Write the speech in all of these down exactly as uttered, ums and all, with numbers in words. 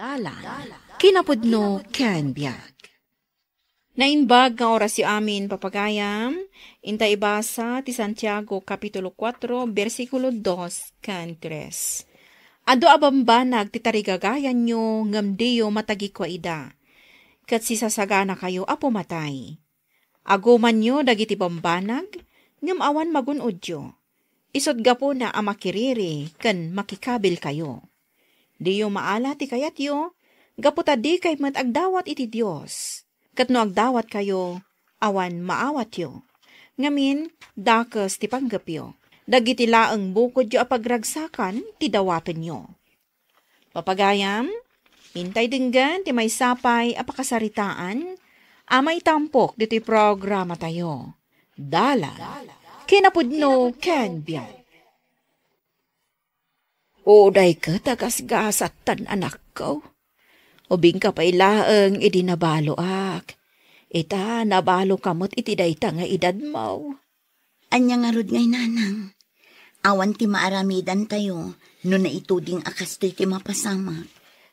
Dalan, kinapudno ken biag. Naimbag nga orasyo amin, papagayam. Inta ibasa ti Santiago, Kapitulo kuatro, bersikulo dos ken tres. Adu a bambanag ti tarigagayanyo, ngem diyo matagikua ida, ket sisasaganakayo a pumatay. Agumanyo dagiti bambanag, ngem awan magun-odyo. Isut' gapuna a makiriri ken makikabilkayo. Diyo maala ti kayatyo, gapu ta dikay met agdawat iti Dios. Ket no agdawatkayo, awan maawatyo. Ngamin, dakes ti panggepyo. Dagiti laeng bukodyo a pagragsakan ti dawatenyo. Papagayam, intay denggen ti maysa pay a pakasaritaan a maitampok ditoy programatayo. Dalan, kinapudno ken biag. Uray ket a gasgasattan, anakko. Ubingka pay laeng idi nabaloak. Ita, nabaloka met iti dayta nga edadmo. Ania ngarud ngay, nanang? Awan ti maaramidantayo no naituding a kastoy ti mapasamak.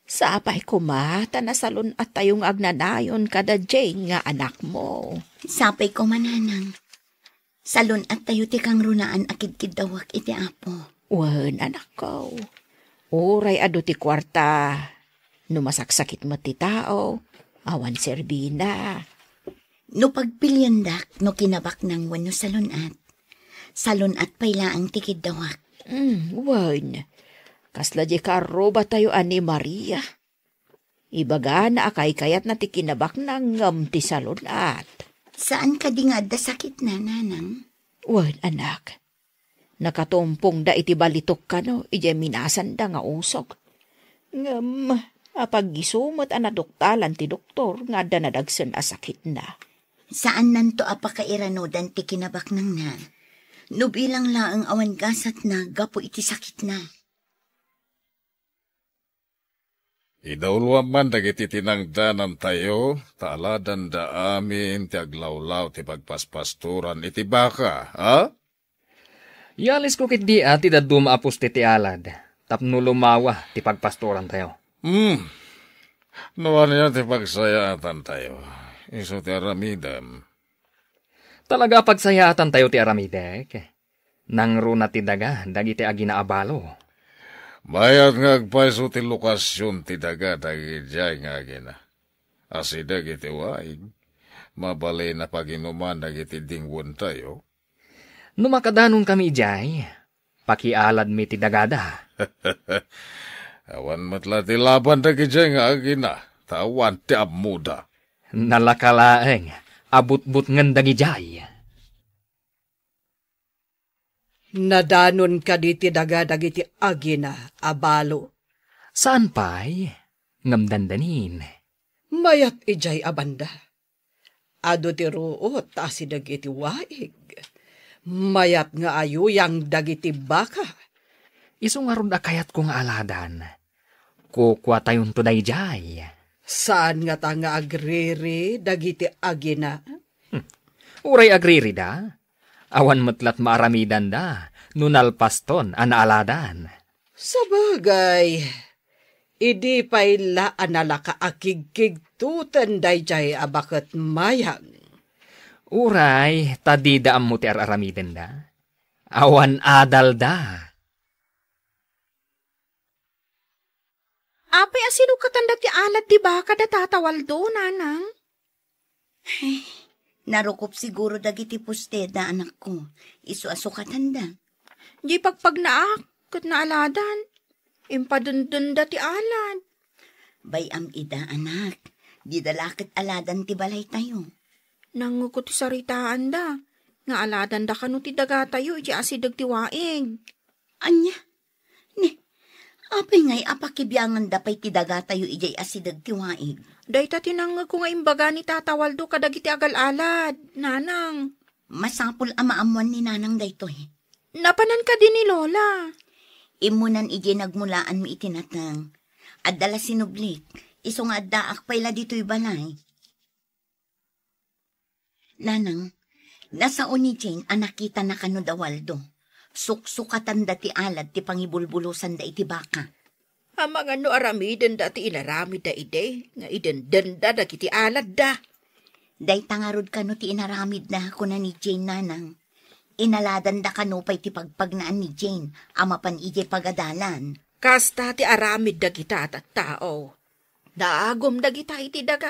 Sapay koma ta nasalun-attayo nga agnanayon kada Jane nga anakmo. Sapay koma, nanang. Salun-attayo ti kangrunaan a kidkiddawak iti Apo. Wen, anakko. Uray adu ti kuarta, no masaksakit met ti tao, awan serbina. No pagpiliendak no kinabaknang wenno salun-at, salun-at pay laeng ti kiddawak. Mm, wen, kasla di karrubatayo a ni Maria. Ibagana a kaykayatna ti kinabaknang ngem ti salun-at. Saan kadi nga adda sakitna, nanang? Wen, anak. Nakatumpongda iti balitok kano idiay minasanda nga usog. Ngem apaggisu met a naduktalan ti doktor nga adda nadagsen a sakitna. Saannanto a pakairanudan ti kinabaknangna. No bilang laeng awan gasatna gapu iti sakitna. Idawloam man dagiti tinangdanantayo, ta aladanda amin ti aglawlaw ti pagpaspastoran iti baka, a? Ialisko ketdi a ti dadduma a puste ti alad, tapno lumawa ti pagpastorantayo. Hmm. No ania ti pagsayaatantayo, isu ti aramidem. Talaga a pagsayaatantayo ti aramidek. Nangruna ti daga dagiti agina a balo. Mayat nga agpayso ti lokasion ti daga dagidiay nga agina. Asideg iti waig, mabalin a paginuman dagiti dingwentayo. No makadanon kami idiay, pakialadmi ti dagada. Awan met la ti laban dagidiay nga agina, ta awan ti ammoda. Nalaka laeng a butbutngen dagidiay. Nadanon kadi ti daga dagiti agina a balo? Saan pay, ngem dandanin. Mayat idiay a banda. Adu ti ruot ta asideg iti waig. Mayat nga ayuyang dagiti baka. Isu ngarud a kayatko nga aladan. Kukuatayonto daydiay. Saan ngata nga agriri dagiti agina? Hmm. Uray agririda, awan met lat maaramidanda no nalpaston a naaladan. Sabagay, idi pay la a nalaka a kigkigtoten daydiay a baket mayag. Uray, ta dida ammo ti ar-aramidenda. Awan adalda. Apay a sinukatanda ti alad ti baka da Tata Waldo, nanang? Ay, narukop siguro dagiti posteda, anakko. Isu a sukatanda. Di pagpagnaak, ket naaladan. Impadendenda ti alad. Bay-am ida, anak. Dida la ket aladan ti balaytayo. Nangngegko ti saritaanda, nga aladanda kano ti dagatayo iti asideg ti waig. Ania? Ni, apay ngay a pakibianganda pay ti dagatayo idiay asideg ti waig? Dayta ti nangngegko nga imbaga ni Tata Waldo kadagiti agal-alad, nanang. Masapul a maammuan ni nanang daytoy. Napanan kadi ni Lola? Immunan idiay nagmulaanmi iti nateng. Adda la sinublik, isu nga addaak pay la ditoy balay. Nanang, nasao ni Jane a nakitana kano da Waldo. Suksukatanda ti alad ti pangibulbulosanda iti baka. Amangan no aramidenda ti inaramidda idi nga idendenda dagiti aladda. Dayta ngarud kano ti inaramidna, kuna ni Jane, nanang. Inaladanda kano pay ti pagpagnaan ni Jane a mapan idiay pagadalan. Kasta ti aramid dagita a tattao. Naagum dagita iti daga.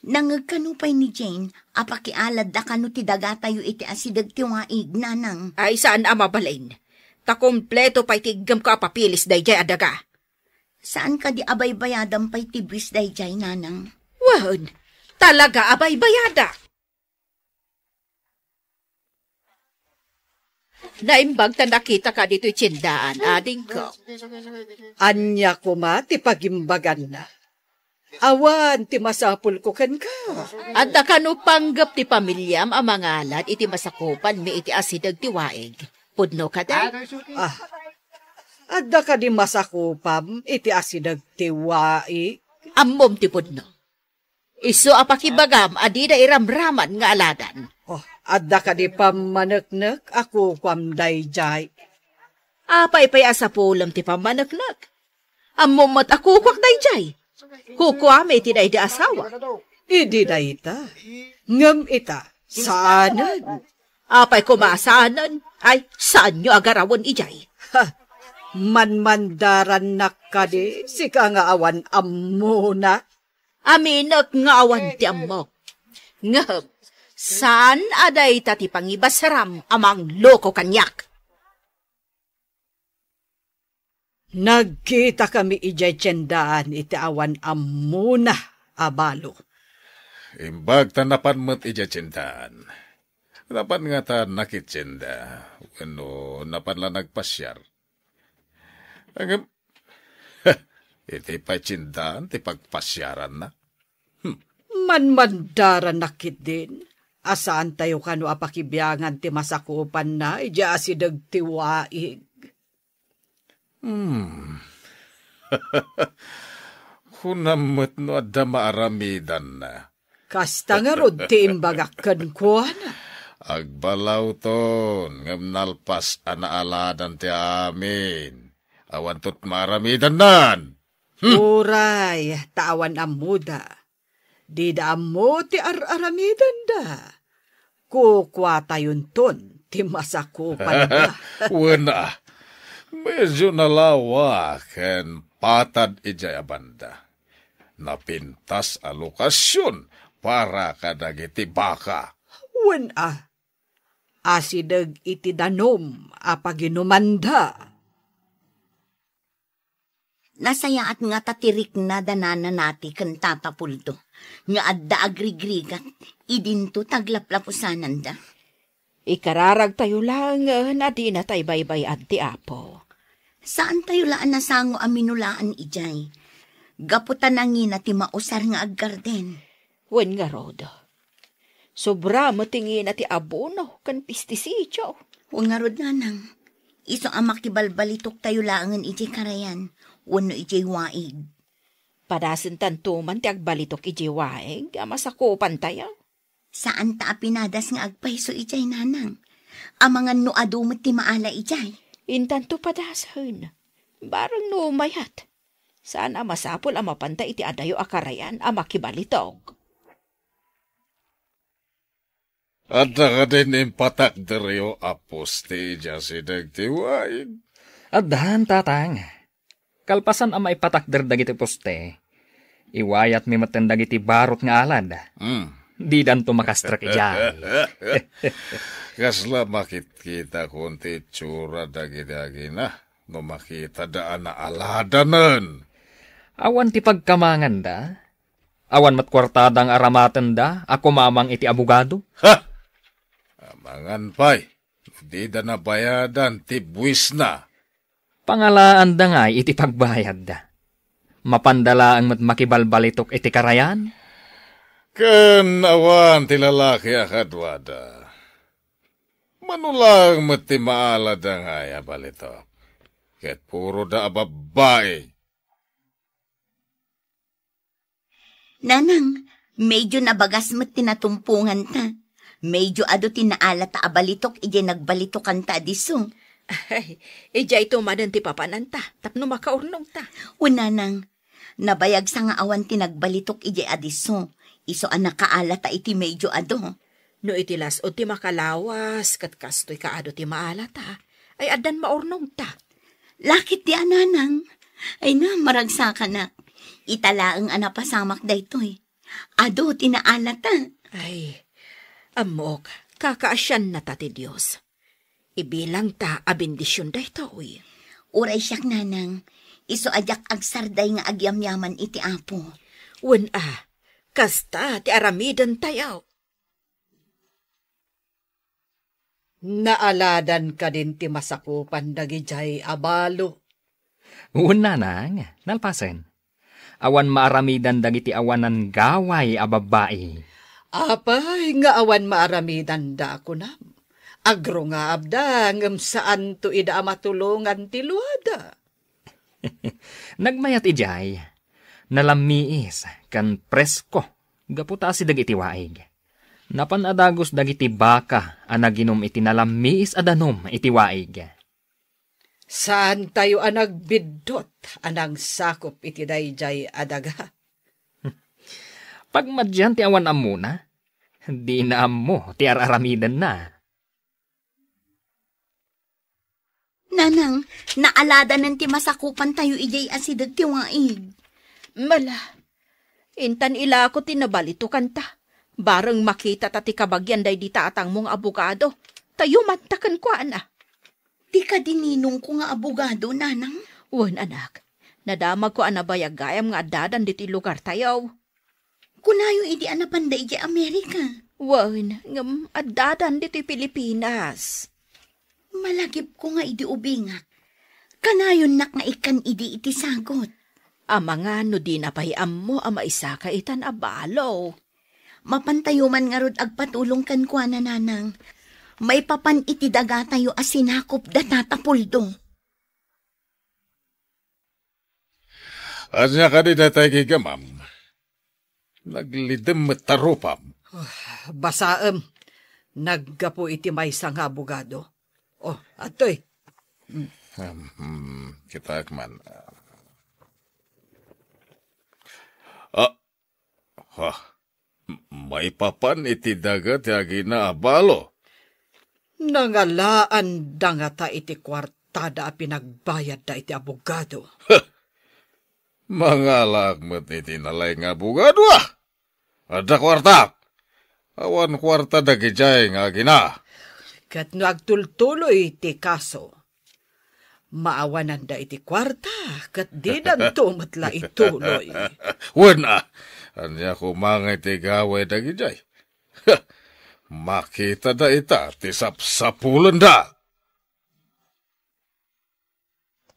Nangngeg kano pay ni Jane a pakialadda kano ti dagatayo iti asideg ti waig, nanang. Ay, saan a mabalin. Ta kompleto pay ti iggemko a papilis daydiay a daga. Saan kadi a baybayadam pay ti buis daydiay, nanang? Wen, talaga a baybayada. Naimbag ta nakitaka ditoy tiendaan, adingko. Ania koma ti pagimbaganna? Awan ti masapulko kenka. Adda kano panggep ti familiam a mangalad iti masakupanmi iti asideg ti waig? Pudno kadi? Ah, adda kadi masakupam iti asideg ti waig? Ammom ti pudno. Isu a pakibagam a dida iramraman nga aladan. Oh, adda kadi pammaneknek a kukuam daydiay? Apay pay a sapulem ti pammaneknek? Ammom met a kukuak daydiay. Kukuami iti daydi asawa. Idi dayta. Ngem ita, saanen. Apay koma a saanen? Ay, saanyo a garawen idiay? Ha, manmandarannak kadi, sika nga awan ammona? Aminek nga awan ti ammok. Ngem, saan a dayta ti pangibasram a mangloko kaniak. Nagkitakami idiay tiendaan iti awan ammona a balo. Imbag ta napan met idiay tiendaan. Napan ngata nakitienda, wenno napan la nagpasiar. Ngem, iti pay tiendaan ti pagpasiaranna. Hmm. Manmandarannak ketdin a saantayo kano a pakibiangan ti masakupanna idiay asideg ti waig. Hmm. Kunam met no adda maaramidanna. Kasta ngarud ti imbagak kenkuana. Agbalawton, ngem nalpas a naaladan ti amin. Awanto ti maaramidannan. Hmm. Uray, ta awan ammoda. Dida ammo ti ar-aramidenda. Kukuatayonton ti masakupanda. Wen a, medyo nalawa ken patad idiay a banda. Napintas a lokasion para kadagiti baka. Wen a, asideg iti danum a paginumanda. Nasayaat ngata ti rikna da Nana Nati ken Tata Puldo nga adda agrigrigat idinto ti aglaplapusananda. Ikararagtayo laengen a dinatay baybay-an ti Apo. Saantayo la a nasango a minulaan idiay, gapu ta nangina ti mausar nga aggarden. Wen ngarud, sobra met ti ngina ti abono ken pestisidio. Wen ngarud, nanang, isu a makibalbalitoktayo laengen idiay karayan wenno idiay waig. Padasentanto man ti agbalitok idiay waig a masakupantayo. Saanta a pinadas nga agpayso idiay, nanang. Amangan no adu met ti maala idiay. Intanto padasen. Bareng no mayat. Saan a masapul a mapanta iti adayo a karayan a makibalitok. Adda kadin impatakderyo a poste idiay asideg ti waig? Addan, tatang. Kalpasan a maipatakder dagiti poste, iwayatmi metten dagiti barut nga alad. Hmm. Didanto makastrek idiay. Kasla makitkitakon ti itsura dagiti agina no makitada a naaladanen. Awan ti pagkamanganda. Awan met kuartada nga aramatenda a kumamang iti abogado. Ha! Amangan pay, dida nabayadan ti buisna. Pangalaanda ngay iti pagbayadda. Mapanda laeng met makibalbalitok iti karayan. Ken awan ti lalaki a kaduada. Mano laeng met ti maalada ngay a balitok. Ket puroda a babbai. Nanang, medyo nabagas met ti natumponganta. Medyo adu ti naalata a balitok idiay nagbaletokanta a disso. Ay, idiayto manen ti papananta, tapno makaurnongta. Wen, nanang, nabayagsa nga awan ti nagbalitok idiay a disso, isu a nakaalata iti medyo adu. No iti las-od ti makalawas, ket kastoy kaadu ti maalata, ay addan maurnongta. Lakit di a, nanang. Ay na, maragsakanak. Ita laeng a napasamak daytoy. Adu ti naalata. Ay, ammok, kakaasiannata ti Dios. Ibilangta a bendision daytoy. Uray siak, nanang, isu a diak agsarday nga agyamyaman iti Apo. Wen a, kasta ti aramidentayo. Naaladan kadin ti masakupan dagidiay a balo? Wen, nanang, nalpasen. Awan maaramidan dagiti awanan gaway a babbai. Apay nga awan maaramidanda, kunam? Agrungaabda ngem saanto ida a matulongan ti luada. Nagmayat idiay, nalammiis ken presko gapu ta asideg iti waig. Napan a dagus dagiti baka a naginum iti nalammiis a danum iti waig. Saantayo a nagbiddut a nangsakop iti daydiay a daga. Pagmadian ti awan ammona, dina ammo ti ar-aramidenna. Nanang, naaladanen ti masakupantayo idiay asideg ti waig. Mala, intan ilako ti nabalito kanta. Bareng makitata ti kabagian daydi tatangmo nga abogado, ta yumatta kenkuana. Ti kadi ninongko nga abogado, nanang? Wen, anak, nadamagko a nabayag gayam nga addadan ditoy lugartayo. Kunayo idi a napanda idiay Amerika. Wen, ngem addadan ditoy Pilipinas. Malagipko nga idi ubingak, kanayonnak nga ikkan idi iti sagot. Amangan no dina pay ammo a maisaka itan a balo. Mapantayo man ngarud agpatulong kenkuana, nanang. Maipapan iti dagatayo a sinakop da Tata Puldo. Ania kadi daytay gigamam? Naglidem met ta rupam. Ah, basaem. Naggapu iti maysa nga abogado. Oh, adtoy. Hmm, kitaek man. Ah, ha, maipapan iti daga ti agina a balo. Nangalaanda ngata iti kuartada a pinagbayadda iti abogado. Mangalaak met iti nalaing nga abogado, a? Adda kuarta. Awan kuarta dagidiay nga agina. Ket no agtultuloy ti kaso, maawananda iti kuarta, ket didanto met la ituloy. Wen a, ania koma nga iti gaway dagidiay? Makitada ita ti sapsapulenda.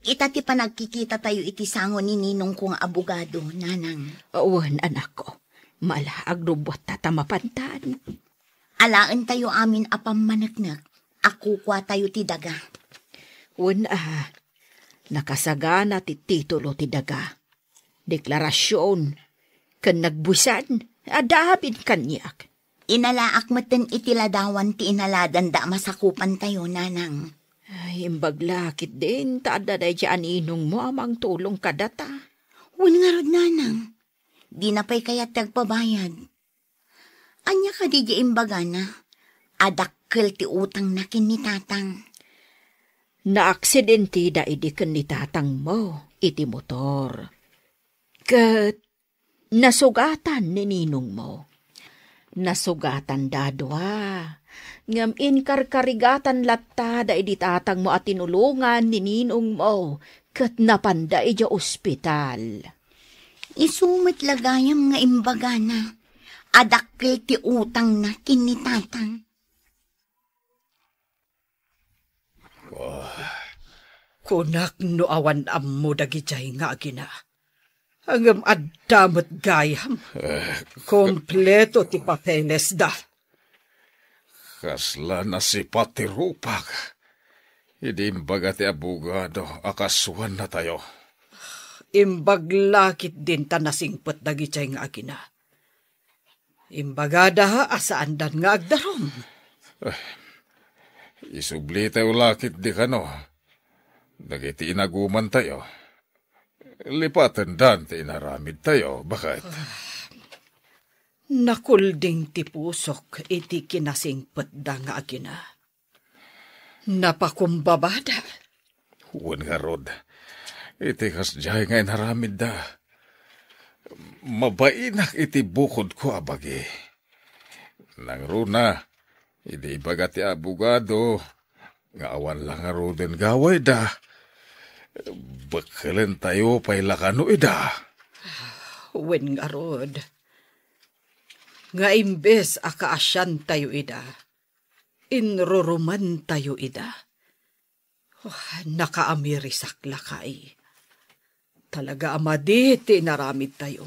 Ita ti panagkikitatayo iti sango ni ninongko nga abogado, nanang. Wen, anakko. Mala, agrubuatta ta mapantan. Alaentayo amin a pammaneknek a kukuatayo ti daga. Wen a, nakasagana ti titulo ti daga. Deklarasion, ken nagbusan, adda amin kaniak. Inalaak metten iti ladawan ti inaladanda a masakupantayo, nanang. Ay, imbag la ketdin ta adda daydiay a ninongmo a mangtulong kadata. Wen ngarud, nanang. Dina pay kayat ti agpabayad. Ania kadi diay imbagana? Adakkel ti utangna ken ni tatang. Naaksidentida idi ken ni tatangmo iti motor. Ket nasugatan ni ninongmo. Nasugatanda a dua. Ngem inkarkarigatan latta daydi tatangmo a tinulongan ni ninongmo ket napanda idiay ospital. Isu met la gayam nga imbagana, adakkel ti utangna ken ni tatang. Kunak no awan ammo dagidiay nga agina. Ngem adda met gayam. Kompleto ti papelesda. Kasla nasipat ti rupak idi imbaga ti abogado a kasuannatayo. Imbag la ketdin ta nasingpet dagidiay nga agina. Imbagada a saandan nga agdarum. Isublitayo la ketdi kano dagiti inagumantayo. Lipatendan ti inaramidtayo, baket. Nakulding ti pusok iti kinasingpetda nga agina. Napakumbabada. Wen ngarud, iti kasdiay nga inaramidda, mabainak iti bukodko a bagi. Nangruna, idi ibaga ti abogado nga awan la ngaruden gawayda, bekkelentayo pay la kano ida. Wen ngarud, nga imbes a kaasiantayo ida, inrurumantayo ida. Oh, nakaamirisak lakay. Talaga a madi ti inaramidtayo.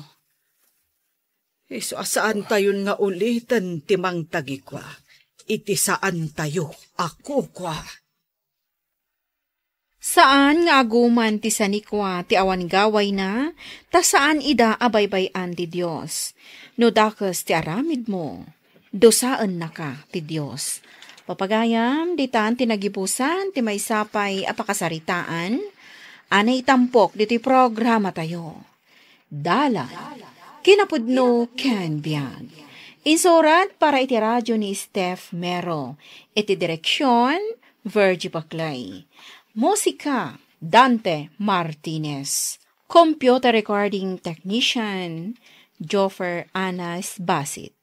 Isu a saantayon nga uliten ti mangtagikua iti saantayo a kukua. Saan nga aguman ti sanikua ti awan gawayna, ta saan ida a baybay-an ti Dios. No dakes ti aramidmo, dusaennaka ti Dios. Papagayam, ditan ti nagibusan ti maysa pay a pakasaritaan a naitampok ditoy programatayo. Dalan, kinapudno ken biag. Insurat para iti radio ni Steph Mero. Iti direksyon, Virgie Baclay. Musika, Dante Martinez. Computer recording technician, Joffer Anas Basit.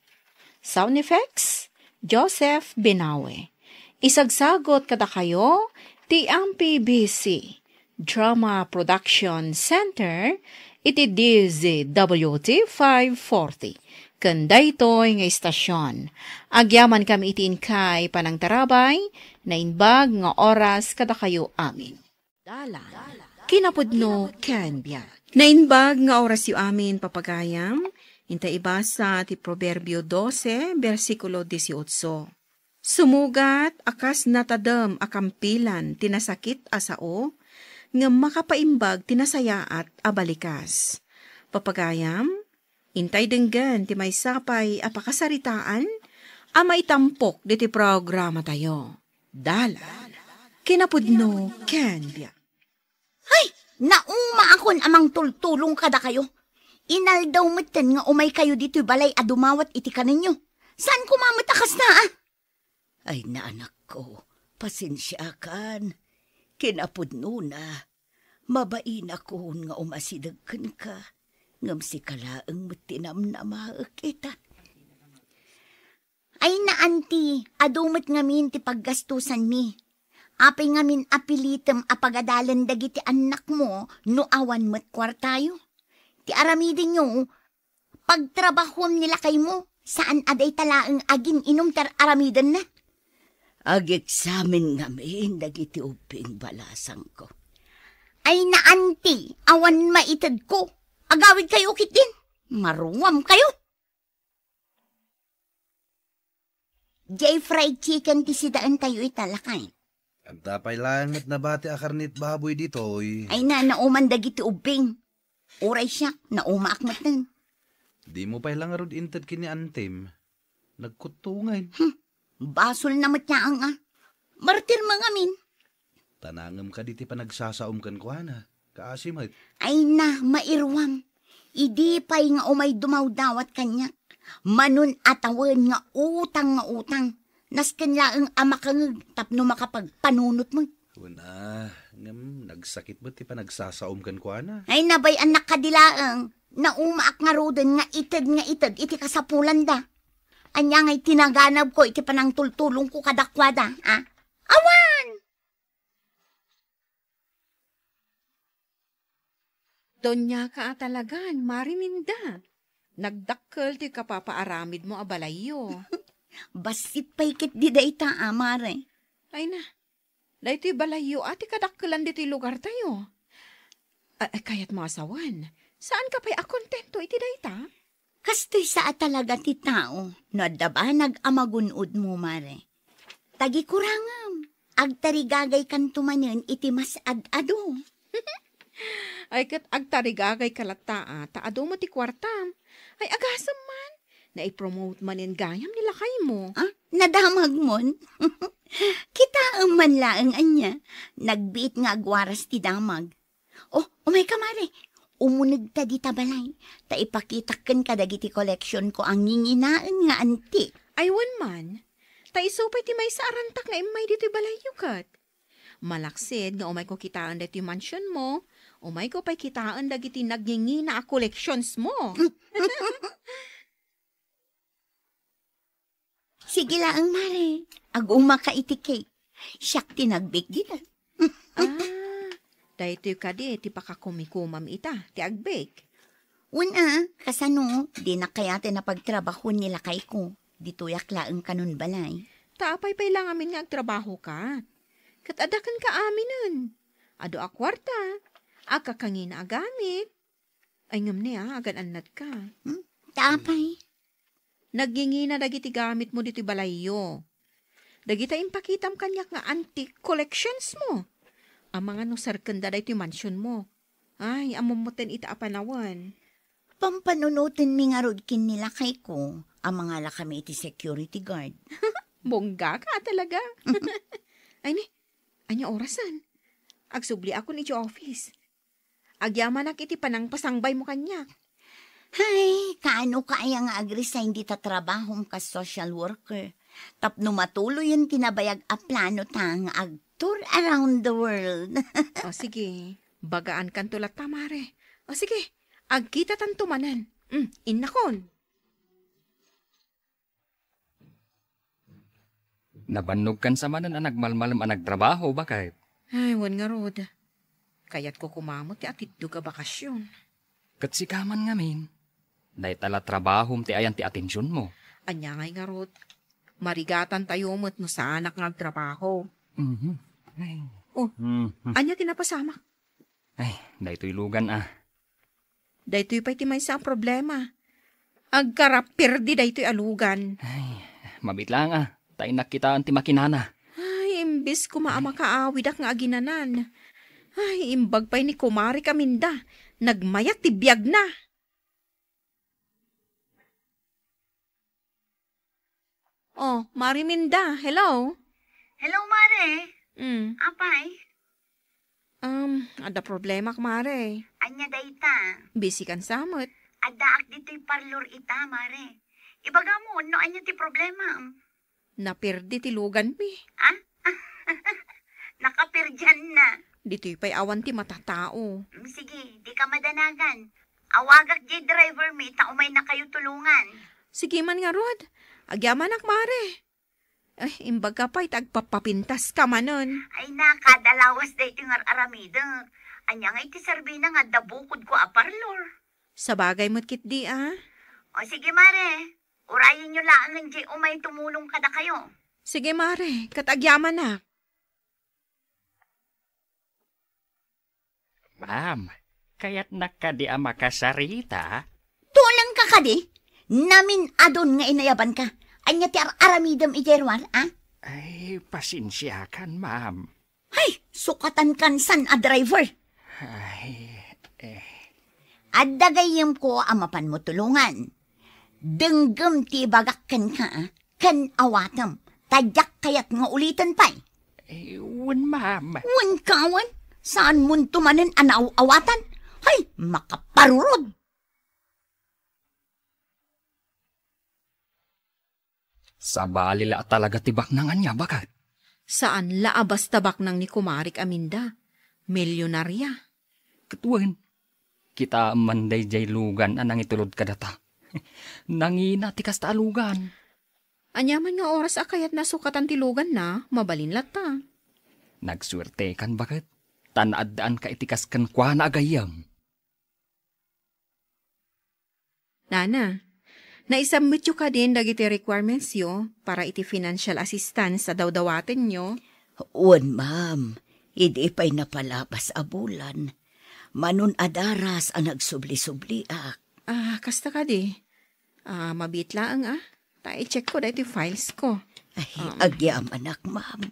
Sound effects, Joseph Binawe. Isagsagot kadakayo ti M P B C Drama Production Center iti D Z W T five forty. Ken daytoy nga istasyon, agyamankami iti inkay panangtarabay, naimbag nga oras kadakayo amin. Dalan, kinapudno ken biag. Naimbag nga orasyo amin, papagayam. Inta ibasa ti Proverbio dose, bersikulo dieciocho. Sumugat a kas natadem a kampilan ti nasakit a sao, ngem makapaimbag ti nasayaat a balikas. Papagayam, intay denggen ti maysa pay a pakasaritaan a maitampok diti programatayo. Dalan, kinapudno ken biag. Hay, naumaakon a mangtultulong kadakayo. Inaldaw metten nga umaykayo ditoy balay a dumawat iti kanenyo. Saan koma met a kasta, a? Ay, naanakko, pasensiakan. Kinapudnona, mabainakon nga umasideg kenka, ngem sika laeng met ti namnamaek ita. Ay, na, Auntie, adu met ngamin ti paggastusanmi. Apay ngamin a pilitem a pagadalen dagiti annakmo no awan met kuartayo? Ti aramidenyo, pagtrabahuem ni lakaymo, saan a dayta laeng agin-inum ti ar-aramidenna. Ageksamen ngamin dagiti ubbing balasangko. Ay, na, Auntie, awan maitedko. Agawidkayo ketdin. Maruamkayo. Jay fried chicken ti sidaentayo ita, lakay. Adda pay laeng met nabati a karnit baboy ditoy. Ay na, nauman dagiti ubbing. Uray siak, naumaak metten. Dimo pay la ngarud inted ken ni Antem. Nagkuttungen. Hmm, basolna met yaang a. Martir mangamin. Tanangem kadi ti panagsasaom kenkuana. Kaasi met. Ay na, mairuam. Idi pay nga umay dumawdawat kaniak, manon a tawen nga utang nga utang. Nasken laeng a makangeg tapno makapagpanunot met. Una, ngem nagsakit met ti panagsasaom kenkuana. Ay, nabay-annak kadi laeng. Naumaak ngaruden nga ited nga ited iti kasapulanda. Ania ngay ti naganabko iti panangtultulongko kadakuada, a? Awan! Doniaka a talagan, Mari Minda. Nagdakkel ti kapapaaramidmo a balayyo. Bassit pay ketdi dayta a, Mare. Ay na, daytoy balayyo a ti kadakkelan ditoy lugartayo. A-, a-, kayatmo a sawen, saanka pay a kontento iti dayta? Kastoy sa a talaga ti tao no adda banag a magun-odmo, Mare. Tagikurangem, agtarigagaykanto manen iti mas ad-adu. Ay, ket agtarigagayka latta, a, ta adu met ti kuartam. Ay, agasem man, Naipromote manen gayam ni lakaymo. Ah, nadamagmon? Kitaem man laeng ania. Nagbiit nga agwaras ti damag. Oh, umayka, mare. Umunegta dita balay. Ta ipakitak kenka dagiti collection ko a nginginaen nga antik. Ay, wen man. Ta isu pay ti maysa a rantak nga immay ditoy balayyo ket. Malaksid nga umayko kitaen daytoy mansionmo, umayko pay kitaen dagiti nagngingina a collectionsmo. Sige laeng, mare. Agumaka iti cake. Siak ti nag-bake dita. Ah, daytoy kadi ti pakakumikumam ita, ti ag-bake. Wen a, kasano, dinak kayat a pagtrabahoen ni lakayko. Ditoyak laeng kanon balay. Ta apay pay la ngamin nga agtrabahoka? Ket adda kenka aminen. Adu a kuarta, agkakangina a gamit. Ay, ngem ni a, agan-annadka. Hmm? Ta apay? Nagngingina dagiti gamitmo ditoy balayyo. Dagita impakitam kaniak nga antique collectionsmo. Amangan no serkenda daytoy mansionmo. Ay, ammom metten ita a panawen. Pampanunotenmi ngarud ken ni lakayko a mangalakami iti security guard. Bonggaka talaga. Ay ni, ania orasen? Agsubliakon iti office. Agyamanak iti panangpasangbaymo kaniak. Hay, kaanoka aya nga ag-resign dita trabahom kas social worker? Tapno matuloyen ti nabayag a planota nga ag-tour around the world. O, sige. Bagaankanto latta, mare. O, sige. Agkitatanto manen. Mm, innakon. Nabannogkan sa manen a nagmalmalem a nagtrabaho, baket? Ay, wen ngarud. Kayatko koma met ti atiddog a bakasion. Ket sika man ngamin, dayta la trabahom ti ayan ti atensionmo. Ania ngay ngarud? Marigatantayo met no saanak nga agtrabaho. Mhm. Ay. Oh, mhm. Ania ti napasamak? Ay, daytoy lugan a. Daytoy pay ti maysa a problema. Agkarapirdi daytoy a lugan. Ay, mabiit laeng a, ta innak kitaen ti makinana. Ay, imbes koma a makaawidak nga aginanan. Ay, imbag pay ni Kumare Kaminda. Nagmayat ti biagna. Oh, Mare Minda, hello? Hello, Mare. Mm. Apay? Um, adda problemak, Mare. Ania dayta? Busy kan sa met. Addaak ditoy parlor ita, Mare. Ibagam no ania ti problema. Napirdi ti luganmi. Ah? Nakapirdianna. Ditoy pay awan ti matatao. Mm, sige, dika madanagan. Awagak diay driver mi ta umaynakayo tulongan. Sige man ngarud. Agyamanak, Mare. Ay, imbagka pay ta agpapapintaska manen. Ay na, kada lawas daytoy nga ar-aramidek. Ania ngay ti serbina nga adda bukodko a parlor? Sabagay met ketdi a. O sige, Mare. Urayenyo laengen diay umay tumulong kadakayo. Sige, Mare. Ket agyamanak. Ma'am, kayatnak kadi a makasarita? Tulengka kadi? Namin-adun nga inayabanka. Ania ti ar-aramidem idiay ruar, a? Ay, pasensiakan, ma'am. Ay, sukatankan san a driver. Ay, eh. Adda gayyemko a mapanmo tulongan. Denggem ti ibagak kenka, ken awatem, ta diak kayat nga uliten pay. Eh, wen, ma'am. Wen ka wen? Saanmonto manen a naaw-awatan? Hay, makaparurod! Sabali la a talaga ti baknang ania, baket? Saan la a basta baknang ni Kumarik Aminda. Milyonaria. Ket wen, kitaem man daydiay lugan a nangitulod kadata. Nangina ti kasta a lugan. Ania man nga oras a kayatna a sukatan ti luganna, mabalin latta. Nagsuertekan, baket, ta naaddaanka iti kas kenkuana a gayyem. Nana, naisubmityo kadin dagiti requirementsyo para iti financial assistance a dawdawatenyo? Wen, ma'am. Idi pay napalabas a bulan, manon a daras a nagsubli-subliak. Ah, kasta kadi? Ah, mabiit laeng, ah. Ta i-check ko daytoy files ko. Ay, um, agyamanak, ma'am.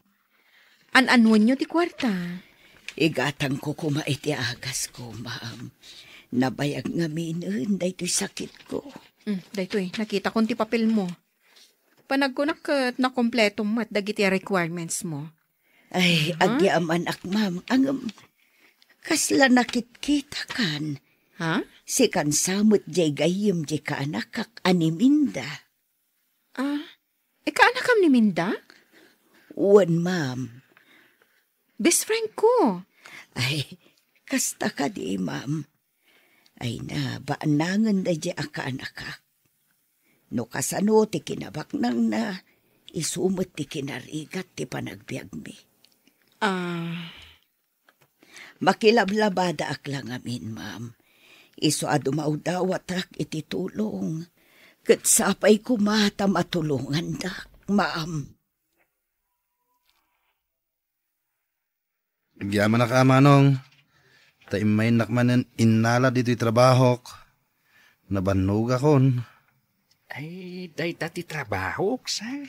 An-anuenyo ti kuarta? Igatangko koma iti agasko, ma'am. Nabayag ngaminen daytoy sakitko. Mm, daytoy, nakitakon ti papelmo. Panagkunak ket nakompletom met dagiti requirements mo. Ay, Aha. agyamanak, ma'am. Ngem, kasla nakitkitakan. Ha? Sikan sa met jay gayyem jay kaanakak a ni Minda. Ah, e, kaanakam ni Minda? Wen, ma'am. Best friend ko. Ay, kasta kadi, ma'am. Ay na, baanangen daydi a kaanakak. No kasano ti kinabaknangna, isu met ti kinarigat ti panagbiagmi. Ah. Makilablabadaak la ngamin, ma'am. Isu a dumawdawatak iti tulong. Ket sapay koma ta matulongandak, ma'am. Agyamanak a, Manong. Ta immayennak manen innala ditoy trabahok. Nabannogakon. Ay, dayta ti trabahok, sir.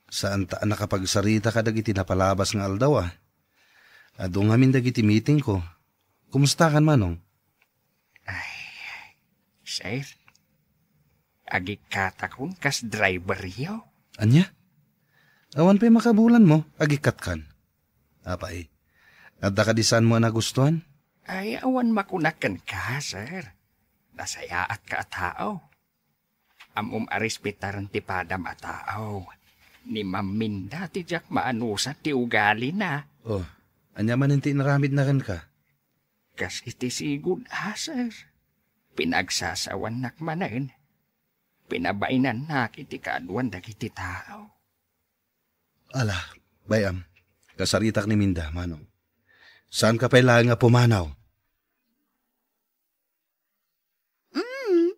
Saanta a nakapagsarita kadagiti napalabas nga aldaw, a. Adu ngamin dagiti meetingko. Kumustakan, Manong? Ay, sir, agikkatakon kas driveryo. Ania? Awan pay makabulanmo, agikkatkan. Apay, adda kadi saanmo a nagustuan? Ay, awan makunak kenka, sir. Nasayaatka a tao. Ammom a respetaren ti padam a tao. Ni Ma'am Minda ti diak maanusan ti ugalina. Oh, ania manen ti inaramidna kenka? Kas iti sigud a, sir. Pinagsasawannak manen. Pinabainannak iti kaaduan dagiti tao. Ala, bay-am, kasaritak ni Minda, Manong. Saanka pay laeng a pumanaw? Mm.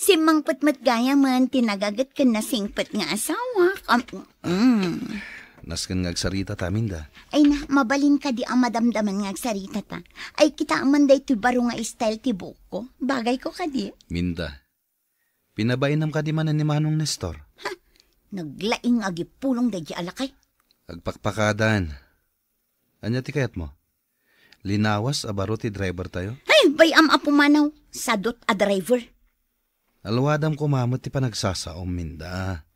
Simmangpet met gayamen ti nagaget ken nasingpet nga asawak. Am-, mm. Nasken nga agsarita ta, Minda. Ay na, mabalin kadi a madamdaman nga agsarita ta. Ay, kitaem man daytoy baro nga style ti buokko. Bagayko kadi. Minda, pinabainam kadi manen ni Manong Nestor? Ha? Naglaing nga agipulong daydi a lakay. Agpakpakadan. Ania ti kayatmo? Linawas a baro ti driver tayo? Ay, bay-am a pumanaw. Sadot a driver. Aluadam koma met ti panagsasaom, Minda.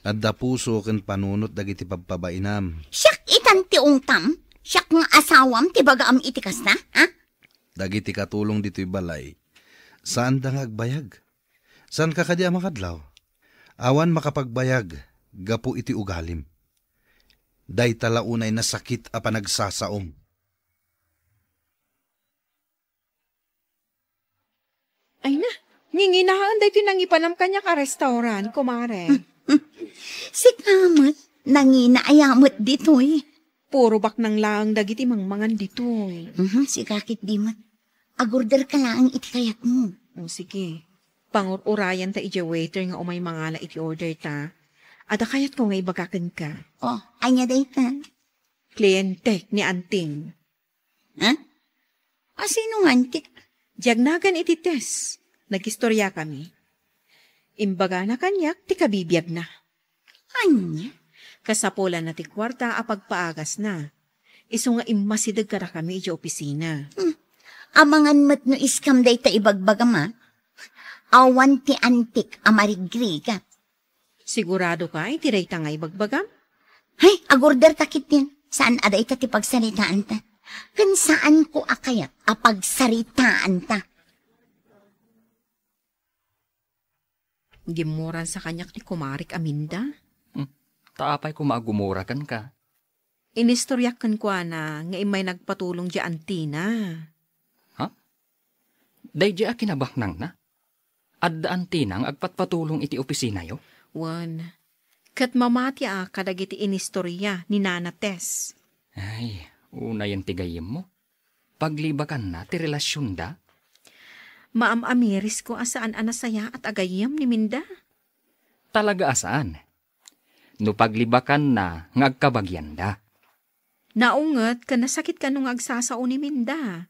Adda puso ken panunot dagiti pabpabainam. Siak itan ti ungtam? Siak nga asawam ti bagaam iti kasta, ha? Dagiti katulong ditoy balay, saanda nga agbayag. Saanka kadi a makadlaw? Awan makapagbayag gapu iti ugalim. Dayta la unay nasakit a panagsasaom. Ay na, nginginaen daytoy nangipanam kaniak a restaurant, kumare. Sika met, nangina aya met ditoy. Puro baknang laeng dagiti mangmangan ditoy. Mhm, sika ketdi met. Agorder ka laeng iti kayatmo. O, sige. Pangur-urayan ta idiay waiter nga umay mangala iti order ta. Adda kayatko nga ibaga kenka. O, ania dayta? Klientek ni Anting. Ha? A, sino nga antik? Diay agnagan iti test. Nag-istoriakami. Imbagana kaniak ti kabibiagna. Ania? Kasapulanna ti kuarta a pagpaagasna. Isu nga immasideg kadakami idiay opisina. Hmm. Amangan met no iskam dayta ibagbagam, a. Awan ti antik a marigrigat. Sigurado ka iti dayta nga ibagbagam? Hay, agorder ta ketdin. Saan a dayta ti pagsaritaanta. Ken saanko a kayat a pagsaritaanta. Gimmuransa kaniak ni kumarik a Minda. Hmm. Ta apay koma a gumura kenka? Inistoriak kenkuana nga immay nagpatulong diay antina. Ha? Daydiay a kinabaknangna? Adda antina nga agpatpatulong iti opisinayo? Wen, ket mamatiak kadagiti inistoria ni Nana Tess. Ay, unayen ti gayyemmo. Paglibakanna ti relasionda? Maam-amirisko a saan a nasayaat a gayyem ni Minda. Talaga a saan. No paglibakanna nga agkabagianda. Naunget ken nasakit kano nga agsasao ni Minda.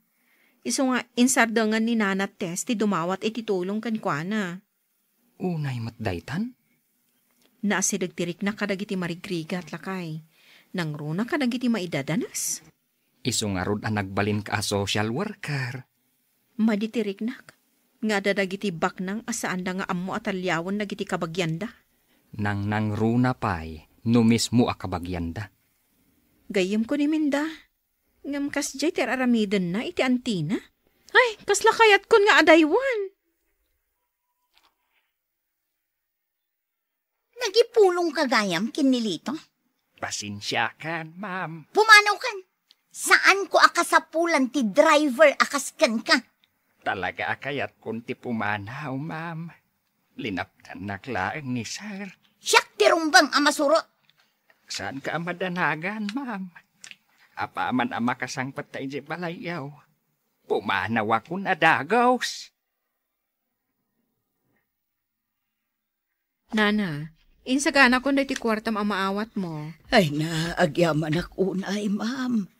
Isu nga insardengen ni Nana Tess ti dumawat iti tulong kenkuana. Unay met daytan? Naasideg ti rikna kadagiti marigrigat, lakay. Nangruna kadagiti maidadanas. Isu ngarud a nagbalinka a social worker. Madi ti riknak. nga adda dagiti baknang a saanda nga ammo a taliawen dagiti kabagianda. Nangnangruna pay no mismo a kabagianda. Gayyemko ni Minda, ngem kasdiay ti ar-aramidenna iti antina. Ay, kasla kayatkon nga adaywan. Nagipulongka gayam ken ni Lito? Pasensiakan, ma'am. Pumanaw kan. Saanko a kasapulan ti driver a kas kenka. Talaga a kayatkon ti pumanaw, ma'am. Linaptannak laeng ni sir. Siak ti rumbeng a masurot. Saanka a madanagan, ma'am. Apaman a makasangpet ta idiay balayyo, pumanawakon a dagus. Nana, insaganakon daytoy kuartam a maawatmo. Ay na, agyamanak unay, ma'am.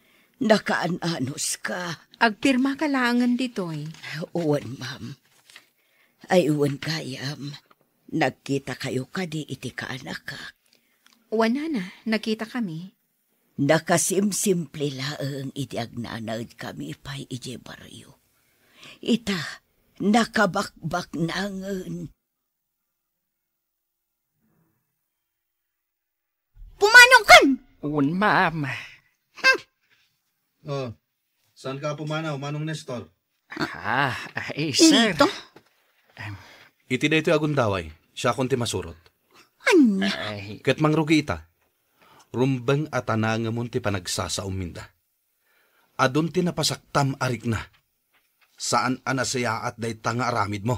Nakaan-anuska. Agpirmaka laengen ditoy. Wen, ma'am. Ay, wen gayam. Nagkitakayo kadi iti kaanakak? Wen, nana, nagkitakami. Nakasimsimple laeng idi agnanaedkami pay idiay barrio. Ita, nakabakbaknangen. Pumanaw kan! Wen, ma'am. Oh, saanka a pumanaw, Manong Nestor? Ah, ay, sir. Ito? Iti daytoy a gundaway, siakon ti masurot. Ania? Ay. Ket mangrugi ita. Rumbeng a tanangemon ti panagsasaom, Minda. Adun ti napasaktam a rikna. Saan a nasayaat dayta nga aramidmo.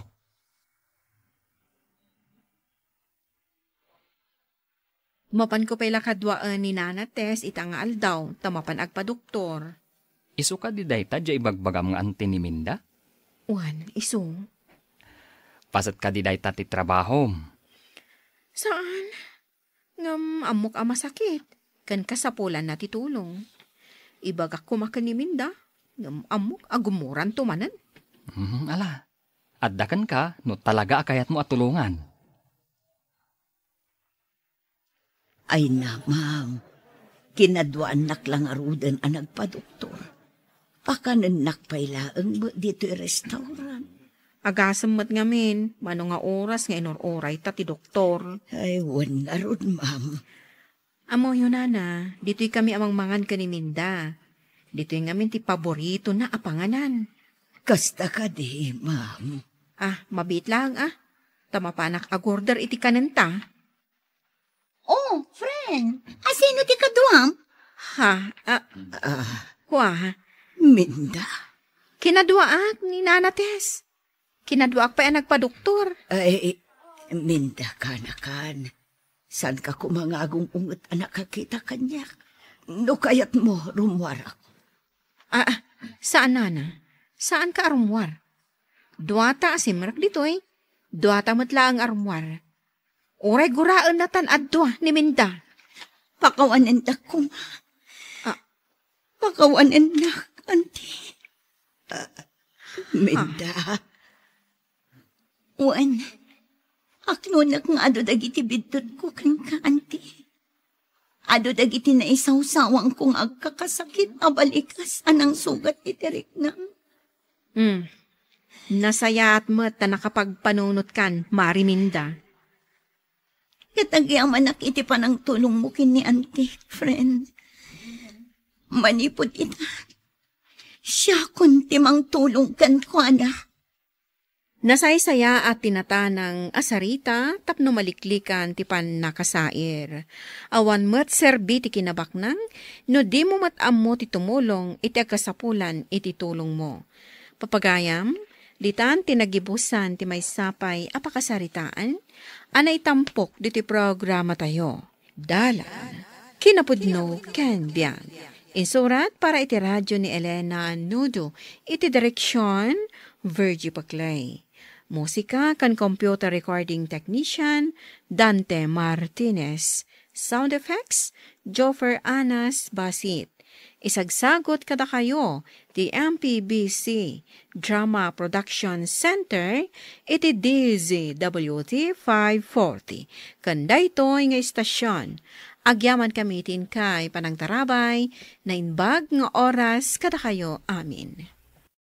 Mapanko pay la kaduaen ni Nana Tess ita nga aldaw, ta mapan agpadoktor. Isu kadi dayta diay ibagbagam nga anti ni Minda? Wen, isu. Paset kadi dayta ti trabahom? Saan. Ngem ammok a masakit, ken kasapulanna ti tulong. Ibagak koma ken ni Minda, ngem ammok a gummuranto manen. Mhm, ala, adda kenka no talaga a kayatmo a tulongan. Ay na, ma'am. Kinaduaannak la ngaruden a nagpadoktor. Pakanennak pay laeng met ditoy restaurant. Agasem met ngamin, mano nga oras nga inur-urayta ti doktor. Ay, wen ngarud, ma'am. Ammoyo, Nana, ditoy kami a mangmangan ken ni Minda. Ditoy ngamin ti paboritona a panganan. Kasta kadi, ma'am. Ah, mabiit laeng, ah. Ta mapanak agorder iti kanenta. Oh, friend, asino ti kaduam? Ha? Ah, Ah, kua? Minda? Kinaduaak ni Nana Tess. Kinaduaak pay a nagpadoktor. Ay, Minda, kanakan. Saanka koma nga agung-unget a nakakita kaniak? No kayatmo, rummuarak. Ah, ah, saan, Nana. Saanka a rummuar. Duata a simrek ditoy. Duata met laeng a rummuar. Uray guraennatan a dua ni Minda. Pakawanendak koma. Ah. Pakawanennak, anti. Ah, Minda. Ah. Wen, aknonak nga adu dagiti biddutko kenka, anti. Adu dagiti naisawsawangko nga agkakasakit a balikas a nangsugat iti riknam. Hmm. Nasayaat met ta nakapagpanunotkan, Mari Minda. Ket agyamanak iti panangtulongmo ken ni anti, friend. Manipud ita, siakon ti mangtulong kenkuana. Nasaysayaat ti natanang a sarita tapno maliklikan ti pannakasair. Awan met serbi ti kinabaknang no dimo met ammo ti tumulong iti agkasapulan iti tulongmo. Papagayam, ditan ti nagibusan ti maysa pay a pakasaritaan a naitampok ditoy programatayo. Dalan, kinapudno ken biag. Insurat para iti radyo ni Elena Nudo, iti direksyon, Virgie Paclay. Musika ken computer recording technician, Dante Martinez. Sound effects, Joffer Anas Basit. Isagsagut kadakayo ti M P B C Drama Production Center iti D Z W T five forty. Ken daytoy nga istasyon, agyamankami ti inkay panangtarabay, naimbag nga oras kadakayo amin.